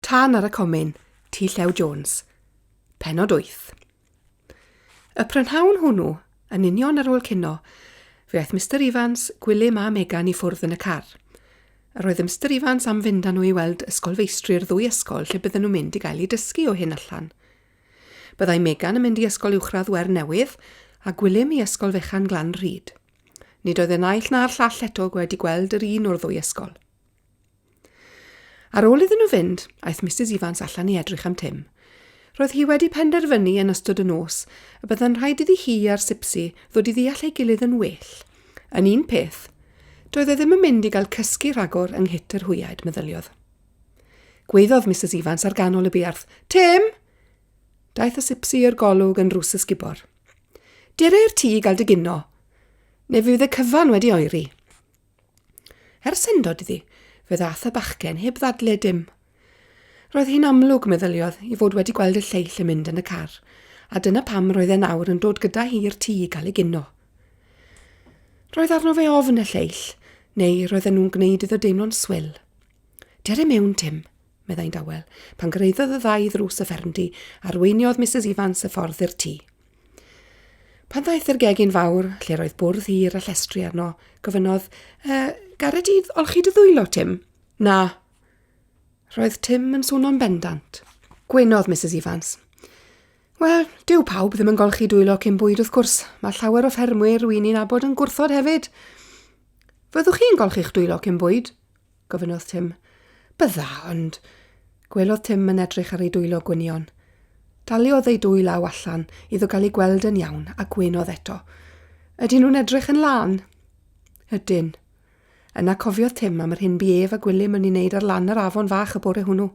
Tân ar y Comin, T Llew Jones. Pennod 8. Y prynhawn hwnnw, yn union ar ôl cino, fe aeth Mister Ifans, Gwilym a Megan i ffwrdd yn y car. Yr oedd y Mister Ifans am fynd â nhw i weld ysgolfeistri'r ddwy ysgol lle bydden nhw'n mynd i gael eu dysgu o hyn allan. Byddai Megan yn mynd i Ysgol Uwchradd Wern Newydd a Gwilym i Ysgol Fechan Glan Rhyd. Nid oedd y naill na'r llall eto wedi gweld yr un o'r ddwy ysgol. Ar ôl iddyn nhw fynd, aeth Misus Ifans allan i edrych am Tim. Roedd hi wedi penderfynu yn ystod y nos y byddai'n rhaid iddi hi a'r Sipsi ddod i ddeall ei gilydd yn well. Yn un peth, doedd e ddim yn mynd i gael cysgu rhagor yng nghyt yr hwyaid, meddyliodd. Gwaeddodd Misus Ifans ar ganol y buarth, Tim! Daeth y Sipsi i'r golwg yn nrws y sgubor. Dere i'r tŷ i gael dy gino, neu fydd y cyfan wedi oeri. Er syndod iddi, fe ddaeth y bachgen heb ddadle dim. Roedd hi'n amlwg, meddyliodd, i fod wedi gweld y lleill yn mynd yn y car, a dyna pam roedd e'n awr yn dod gyda hi i'r tŷ i gael ei gino. Roedd arno fe ofn y lleill, neu roedden nhw'n gwneud iddo deimlo'n swil. Dere mewn, Tim, meddai'n dawel. Pan gyrhaeddodd y ddau ddrws y ffermdy, arweiniodd Misus Ifans y ffordd i'r tŷ. Pan ddaeth i'r gegin fawr, lle roedd bwrdd hir a llestri arno, gofynnodd, e, Gare di olchi dy ddwylo, Tim? Na. Roedd Tim yn swnio'n bendant. Gwenodd Mrs Ifans. Wel, dyw pawb ddim yn golchi dwylo cyn bwyd wrth gwrs. Mae llawer o ffermwyr rwy'n i'n abod yn gwrthod hefyd. Fyddwch chi'n golchi'ch dwylo cyn bwyd? gofynnodd Tim. Bydda, ond... Gwelodd Tim yn edrych ar ei dwylo gwynion. Daliodd ei dwy law allan iddo gael ei gweld yn iawn a gwenodd eto. Ydyn nhw'n edrych yn lân? Ydyn. Yna cofiodd Tim am yr hyn bu ef a Gwilym yn ei wneud ar lan yr afon fach y bore hwnnw.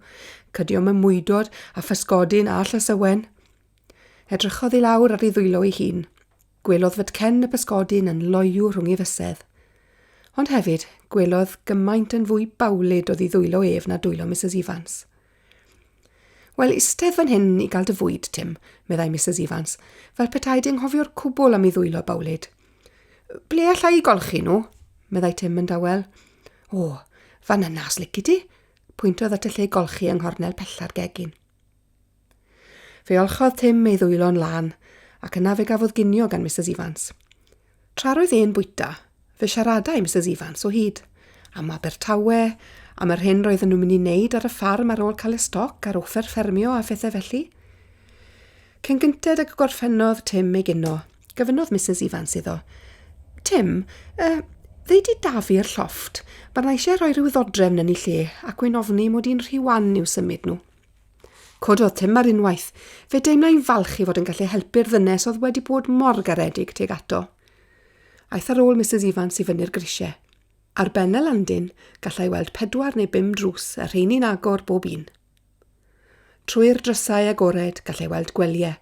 Cydio mewn mwydod a physgodyn a llysywen. Edrychodd i lawr ar ei ddwylo ei hun. Gwelodd fod cen y pysgodyn yn loyw rhwng ei fysedd. Ond hefyd, gwelodd gymaint yn fwy bawlyd oedd ei ddwylo ef na dwylo Misus Ifans. Wel, istedd fan hyn i gael dy fwyd, Tim, meddai Misus Ifans, fel petai di anghofio'r cwbl am ei ddwylo bawlyd. Ble alla i golchi nhw? meddai Tim yn dawel. O, fan yna, os lici di, pwyntodd at y lle golchi yng nghornel pella'r gegin. Fe olchodd Tim ei ddwylo'n lân, ac yna fe gafodd ginio gan Misus Ifans. Tra roedd e'n bwyta, fe siaradai Misus Ifans o hyd. Am Abertawe, am yr hyn roedden nhw'n mynd i wneud ar y ffarm ar ôl cael y stoc a'r offer ffermio a phethau felly. Cyn gynted ag y gorffennodd Tim ei gino, gofynnodd Misus Ifans iddo, Tim, uh, ddei di da fi i'r llofft. Mae rhaid eisiau rhoi rhyw ddodrefn yn ei lle ac wy'n ofni mod i'n rhy wan i'w symud nhw. Cododd Tim ar unwaith. Fe deimlai'n falch ei fod yn gallu helpu'r ddynes oedd wedi bod mor garedig tuag ato. Aeth ar ôl Misus Ifans i fyny'r grisiau. Ar ben y landin, gallai weld pedwar neu bum drws, y rheini'n agor bob un. Trwy'r drysau agored, gallai weld gwelyau.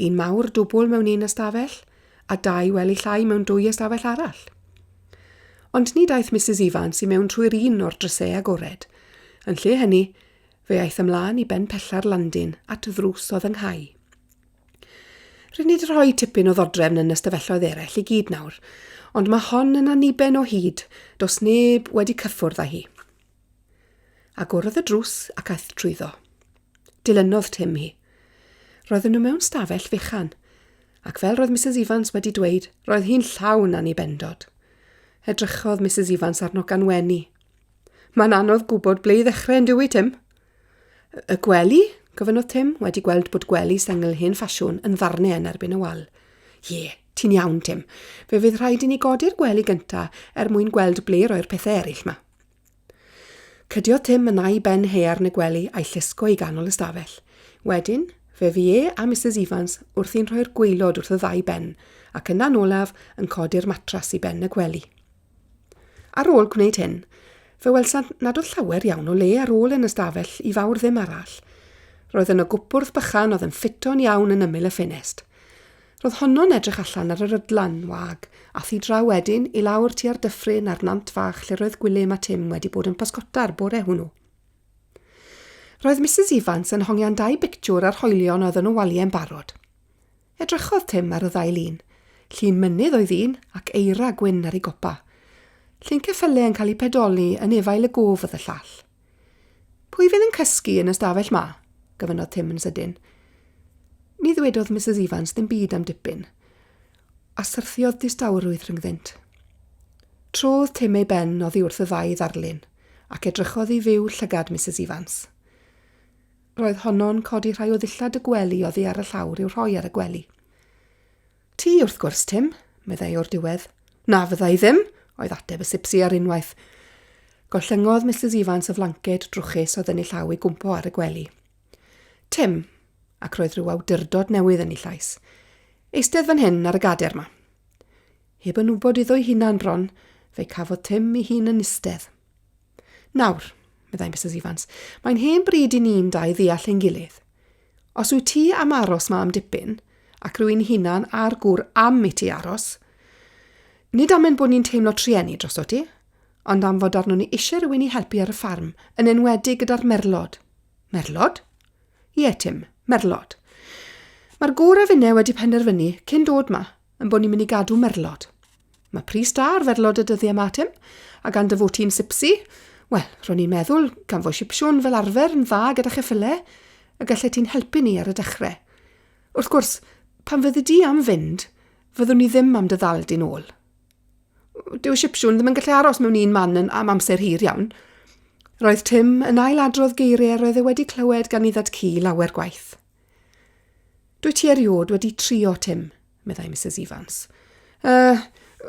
Un mawr dwbl mewn un ystafell, a dau wely llai mewn dwy ystafell arall. Ond nid aeth Misus Ifans i mewn trwy'r un o'r drysau agored. Yn lle hynny, Fe aeth ymlaen i ben pella'r landin at ddrws oedd ynghau. Rŷn ni 'di rhoi tipyn o ddodrefn yn y stafelloedd eraill i gyd nawr, ond mae hon yn anniben o hyd, does neb wedi cyffwrdd â hi. Agorodd y drws ac aeth trwyddo. Dilynodd Tim hi. Roedden nhw mewn stafell fechan, ac fel roedd Misus Ifans wedi dweud, roedd hi'n llawn annibendod. Edrychodd Misus Ifans arno gan wenu. Mae'n anodd gwybod ble i ddechrau yn dyw i, Tim? Y gwely? gofynnodd Tim, wedi gweld bod gwely sengl hen ffasiwn yn ddarnau yn erbyn y wal. Ie, ti'n iawn, Tim. Fe fydd rhaid i ni godi'r gwely gynta er mwyn gweld ble roi'r pethau eraill ma. Cydiodd Tim yn a'i ben haearn y gwely a'i llusgo i ganol y stafell. Wedyn, fe fu e a Misus Ifans wrthi'n rhoi'r gwaelod wrth y ddau ben, ac yna'n olaf yn codi'r matras i ben y gwely. Ar ôl gwneud hyn, fe welsant nad oedd llawer iawn o le ar ôl yn y stafell i fawr ddim arall. Roedd yno gwpwrdd bychan oedd yn ffito'n iawn yn ymyl y ffenest. Roedd honno'n edrych allan ar yr ydlan wag, a thu draw wedyn i lawr tua'r dyffryn a'r nant fach lle roedd Gwilym a Tim wedi bod yn pysgota'r bore hwnnw. Roedd Misus Ifans yn hongian dau bictiwr ar hoelion oedd yn y waliau'n barod. Edrychodd Tim ar y ddau lun. Llun mynydd oedd un, ac eira gwyn ar ei gopa. Llun ceffyle yn cael eu pedoli yn efail y gof oedd y llall. Pwy fydd yn cysgu yn y stafell 'ma? gofynnodd Tim yn sydyn. Ni ddwedodd Misus Evans ddim byd am dipyn, a syrthiodd distawrwydd rhyngddynt. Trodd Tim ei ben oddi wrth y ddau ddarlun, ac edrychodd i fyw llygad Misus Evans. Roedd honno'n codi rhai o ddillad y gwely oddi ar y llawr i'w rhoi ar y gwely. Ti, wrth gwrs, Tim, meddai o'r diwedd. Na fydda i ddim, oedd ateb y sipsi ar unwaith. Gollyngodd Misus Evans y flanced drwchus oedd yn ei llaw i gwmpo ar y gwely. Tim, ac roedd rhyw awdurdod newydd yn ei llais, eistedd fan hyn ar y gader 'ma. Heb yn wybod iddo'i hunan bron, fe'i cafodd Tim ei hun yn eistedd. Nawr, meddai Misus Evans, mae'n hen bryd i ni'n dau ddeall ein gilydd. Os wyt ti am aros 'ma am dipyn, ac rwy'n hunan a'r gŵr am i ti aros, nid am ein bod ni'n teimlo trueni drosot ti, ond am fod arnon ni eisiau rhywun i helpu ar y ffarm, yn enwedig gyda'r merlod. Merlod? Ie, Tim, merlod. Mae'r gŵr a finne wedi penderfynu, cyn dod 'ma, ein bod ni'n mynd i gadw merlod. Mae pris da ar ferlod y dyddiau 'ma, Tim, a gan dy fod ti'n sipsi, wel, ro'n i'n meddwl, gan fod sipsiwn fel arfer yn dda gyda cheffyle, y gallet ti'n helpu ni ar y dechrau. Wrth gwrs, pan fyddi di am fynd, fyddwn ni ddim am dy ddal di'n ôl. Dyw sipsiwn ddim yn gallu aros mewn un man yn, am amser hir iawn. Roedd Tim yn ailadrodd geiriau roedd e wedi clywed gan ei ddad-cu lawer gwaith. Dwyt ti eriôd wedi trio, Tim, meddai Misus Evans. Uh,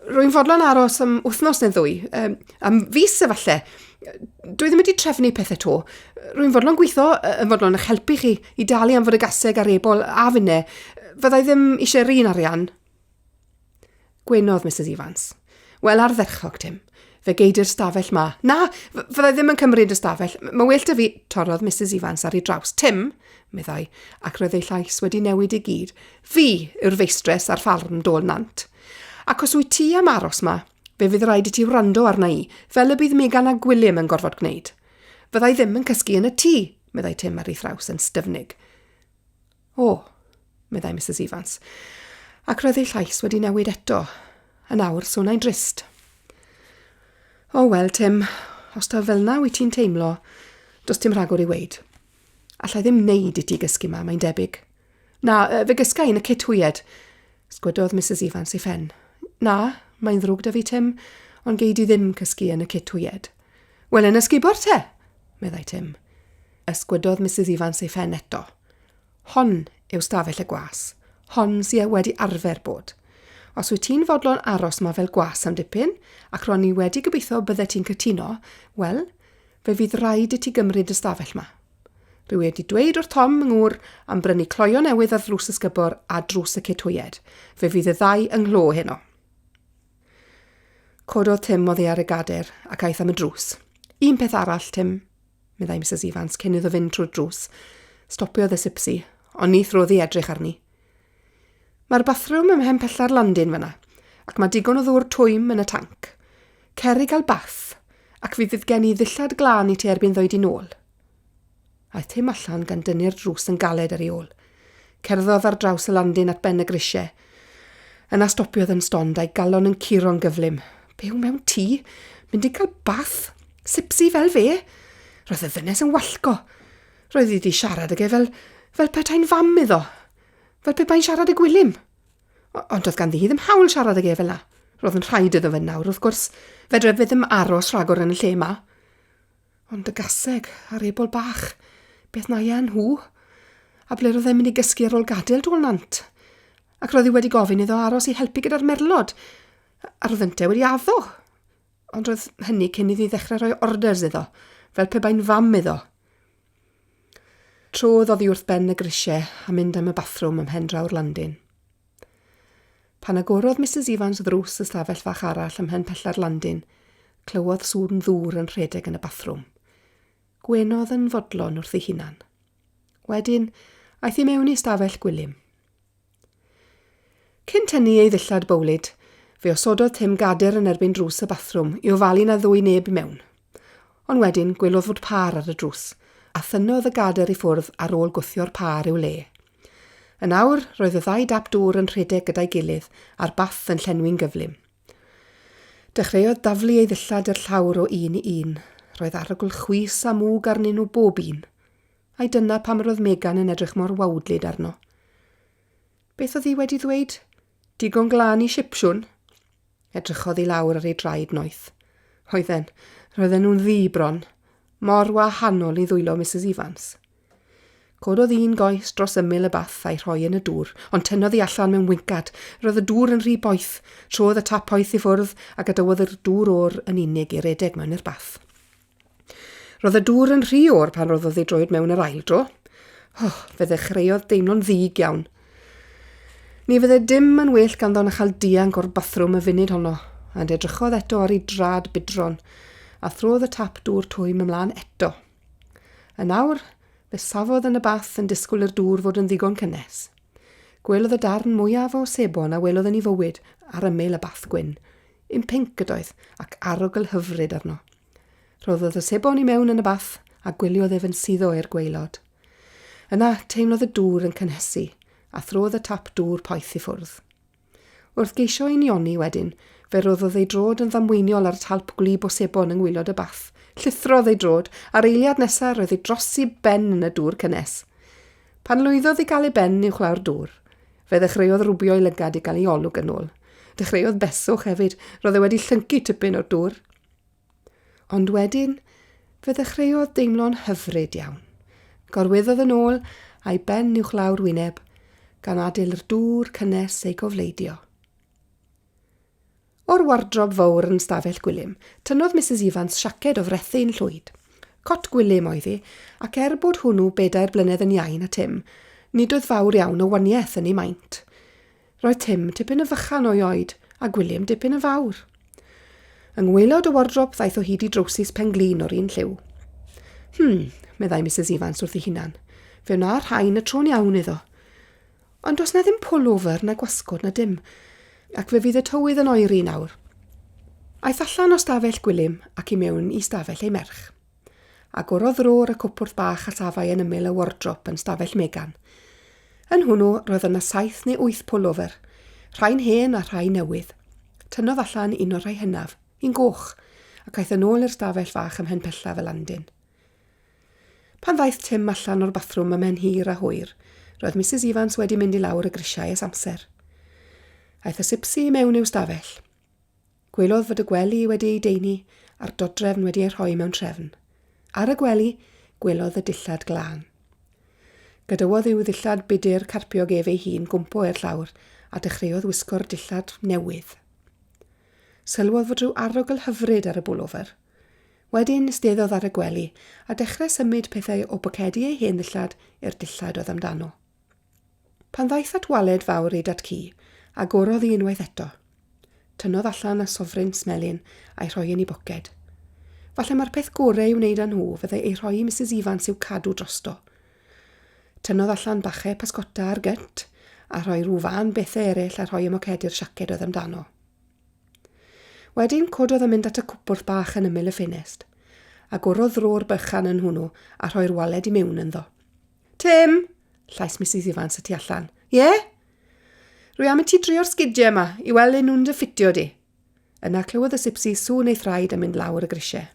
rwy'n fodlon aros am wythnos neu ddwy, um, am fis efallai. Dwi ddim wedi trefnu pethau to. Rwy'n fodlon gweithio, yn fodlon eich helpu chi i dalu am fod y gaseg a'r ebol a finne. Fyddai ddim eisiau'r un arian. Gwenodd Misus Evans. Wel, ardderchog, Tim. Fe gei di'r stafell ma. Na, fyddai ddim yn cymryd y stafell. Mae well 'da fi... Torrodd Misus Evans ar ei draws. Tim, meddai, ac roedd ei llais wedi newid i gyd. Fi yw'r feistres ar ffarm Dôl Nant. Ac os wyt ti am aros 'ma, fe fydd rhaid i ti wrando arna i, fel y bydd Megan a Gwilym yn gorfod gwneud. Fyddai ddim yn cysgu yn y tŷ, meddai Tim ar ei thraws yn styfnig. O, meddai Misus Evans, ac roedd ei llais wedi newid eto. Yn awr, swnai'n drist. O, wel, Tim, os taw fel'na wyt ti'n teimlo, does dim rhagor i weud. Alla i ddim neud i ti gysgu 'ma, mae'n debyg. Na, fe gysga i yn y cit hwyed. Sgwydodd Misus Evans ei phen. Na, mae'n ddrwg 'da fi, Tim, ond gei di ddim cysgu yn y cit hwyed. Wel, yn y sgubor te, meddai Tim. Ysgwydodd Misus Evans ei phen eto. Hon yw stafell y gwas. Hon sy wedi arfer bod. Os wyt ti'n fodlon aros 'ma fel gwas am dipyn, ac ro'n i wedi gobeithio byddet ti'n cytuno, wel, fe fydd raid i ti gymryd y stafell 'ma. Rwy wedi dweud wrth Tom, 'ngŵr, am brynu cloio newydd ar ddrws y sgubor a drws y cit hwyed. Fe fydd y ddau yng nghlo heno. Cododd Tim oddi ar y gader ac aeth am y drws. Un peth arall, Tim, meddai Misus Evans cyn iddo fynd trwy'r drws. Stopiodd y sipsi, ond ni throdd i edrych arni. Mae'r bathrwm ym mhen pella'r landin fyna, ac mae digon o ddŵr twym yn y tanc. Cer i gael bath, ac fi fydd gen i ddillad glân i ti erbyn ddoi di nôl. Aeth Tim allan gan dynnu'r drws yn galed ar ei ôl. Cerddodd ar draws y landin at ben y grisiau. Yna stopiodd yn stond a'i galon yn curo'n gyflym. Byw mewn tŷ? Mynd i gael bath? Sipsi fel fe? Roedd y ddynes yn wallgo. Roedd hi wedi siarad ag e fel, fel petai'n fam iddo. Fel pe bai'n siarad â Gwilym. Ond doedd ganddi hi ddim hawl siarad ag e fel 'na. Roedd yn rhaid iddo fynd nawr, wrth gwrs. Fedrai fe ddim aros rhagor yn y lle 'ma. Ond y gaseg a'r ebol bach, beth na i nhw? A ble roedd e'n mynd i gysgu ar ôl gadael Dôl Nant? Ac roedd hi wedi gofyn iddo aros i helpu gyda'r merlod, a roedd ynte wedi addo. Ond roedd hynny cyn iddi ddechrau rhoi orders iddo, fel pe bai'n fam iddo. Trodd oddi wrth ben y grisiau a mynd am y bathrwm ym mhen draw'r landin. Pan agorodd Misus Evans ddrws y stafell fach arall ym mhen pella'r landin, clywodd sŵn ddŵr yn rhedeg yn y bathrwm. Gwenodd yn fodlon wrth ei hunan. Wedyn, aeth i mewn i stafell Gwilym. Cyn tynnu ei ddillad bowlyd, fe osododd Tim gader yn erbyn drws y bathrwm i ofalu na ddwy neb i mewn. Ond wedyn, gwelodd fod pâr ar y drws, a thynnodd y gader i ffwrdd ar ôl gwthio'r pâr i'w le. Yn awr, roedd y ddau dap dŵr yn rhedeg gyda'i gilydd a'r bath yn llenwi'n gyflym. Dechreuodd daflu ei ddillad i'r llawr o un i un. Roedd arogl chwys a mwg arnyn nhw bob un. Ai dyna pam yr oedd Megan yn edrych mor wawdlyd arno? Beth oedd hi wedi ddweud? Digon glân i sipsiwn? Edrychodd i lawr ar ei draed noeth. Oedden, roedden nhw'n ddu bron, mor wahanol i ddwylo Misus Evans. Cododd un goes dros ymyl y bath a'i rhoi yn y dŵr, ond tynnodd hi allan mewn wincad. Roedd y dŵr yn rhy boeth. Trodd y tap poeth i ffwrdd a gadawodd yr dŵr oer yn unig i redeg mewn i'r bath. Roedd y dŵr yn rhy oer pan roddodd ei droed mewn yr ail dro. Oh, fe ddechreuodd deimlo'n ddig iawn. Ni fydde dim yn well ganddo na chael dianc o'r bathrwm y funud honno, and edrychodd eto ar ei drad budron, a throdd y tap dŵr twym ymlaen eto. Yn awr, fe safodd yn y bath yn disgwyl i'r dŵr fod yn ddigon cynnes. Gwelodd y darn mwyaf o sebon a welodd yn ei fywyd ar ymyl y bath gwyn. Un pinc ydoedd, ac arogl hyfryd arno. Rhoddodd y sebon i mewn yn y bath a gwyliodd ef yn suddo i'r gwaelod. Yna, teimlodd y dŵr yn cynhesu, a throdd y tap dŵr poeth i ffwrdd. Wrth geisio unioni wedyn, fe roddodd ei droed yn ddamweiniol ar y talp gwlyb o sebon yng ngwaelod y bath. Llithrodd ei droed, a'r eiliad nesa roedd ei dros i ben yn y dŵr cynnes. Pan lwyddodd i gael ei ben uwchlaw'r dŵr, fe ddechreuodd rwbio'i lygad i gael ei olwg yn ôl. Dechreuodd beswch hefyd, roedd e wedi llyncu tipyn o'r dŵr. Ond wedyn, fe ddechreuodd deimlo'n hyfryd iawn. Gorweddodd yn ôl, a'i ben uwchlaw'r wyneb, gan adael i'r dŵr cynnes ei gofleidio. O'r wardrob fawr yn stafell Gwilym, tynnodd Misus Ifans siaced o frethyn llwyd. Cot Gwilym oedd hi, ac er bod hwnnw bedair blynedd yn iau na Tim, nid oedd fawr iawn o waniaeth yn ei maint. Roedd Tim tipyn yn fychan o'i oed, a Gwilym dipyn yn fawr. Yng ngwaelod y wardrop ddaeth o hyd i drowsus pen-glin o'r un lliw. Hmm, meddai Misus Evans wrth ei hunan, fe wna'r rhain y tro'n iawn iddo. Ond does 'na ddim pullover na gwasgod na dim, ac fe fydd y tywydd yn oeri nawr. Aeth allan o stafell Gwilym ac i mewn i stafell ei merch. Agorodd ddrôr y cwpwrdd bach a safai yn ymyl y wardrop yn stafell Megan. Yn hwnnw roedd yna saith neu wyth pullover, rhai'n hen a rhai newydd. Tynnodd allan un o'r rhai hynaf, un goch, ac aeth yn ôl i'r stafell fach ym mhen pellaf y landin. Pan ddaeth Tim allan o'r bathrwm ymhen hir a hwyr, roedd Misus Evans wedi mynd i lawr y grisiau ers amser. Aeth y sipsi i mewn i'w stafell. Gwelodd fod y gwely wedi ei deini a'r dodrefn wedi ei rhoi mewn trefn. Ar y gwely, gwelodd y dillad glân. Gadawodd i'w ddillad budr carpiog ef ei hun gwmpo i'r llawr a dechreuodd wisgo'r dillad newydd. Sylwodd fod rhyw arogl hyfryd ar y bwlofer. Wedyn, steddodd ar y gwely a dechrau symud pethau o bocedi ei hen ddillad i'r dillad oedd amdano. Pan ddaeth at waled fawr ei dad-cu, agorodd hi unwaith eto. Tynnodd allan y sofrins melyn a'i rhoi yn ei boced. Falle mai'r peth gore i'w wneud â nhw fyddai eu rhoi i Misus Ifans i'w cadw drosto. Tynnodd allan bache pysgota ar gyt, a rhoi rhyw fân bethe eraill a rhoi ym mocedi'r siaced oedd amdano. Wedyn cododd a mynd at y cwpwrdd bach yn ymyl y ffenest. Agorodd ddrôr bychan yn hwnnw a rhoi'r waled i mewn ynddo. Tim! Llais Misus Ifans y tu allan. Ie? Rwy am i ti drio'r sgidiau yma i weld le nhw'n dy ffitio di. Yna clywodd y sipsi sŵn ei thraed yn mynd lawr y grisiau.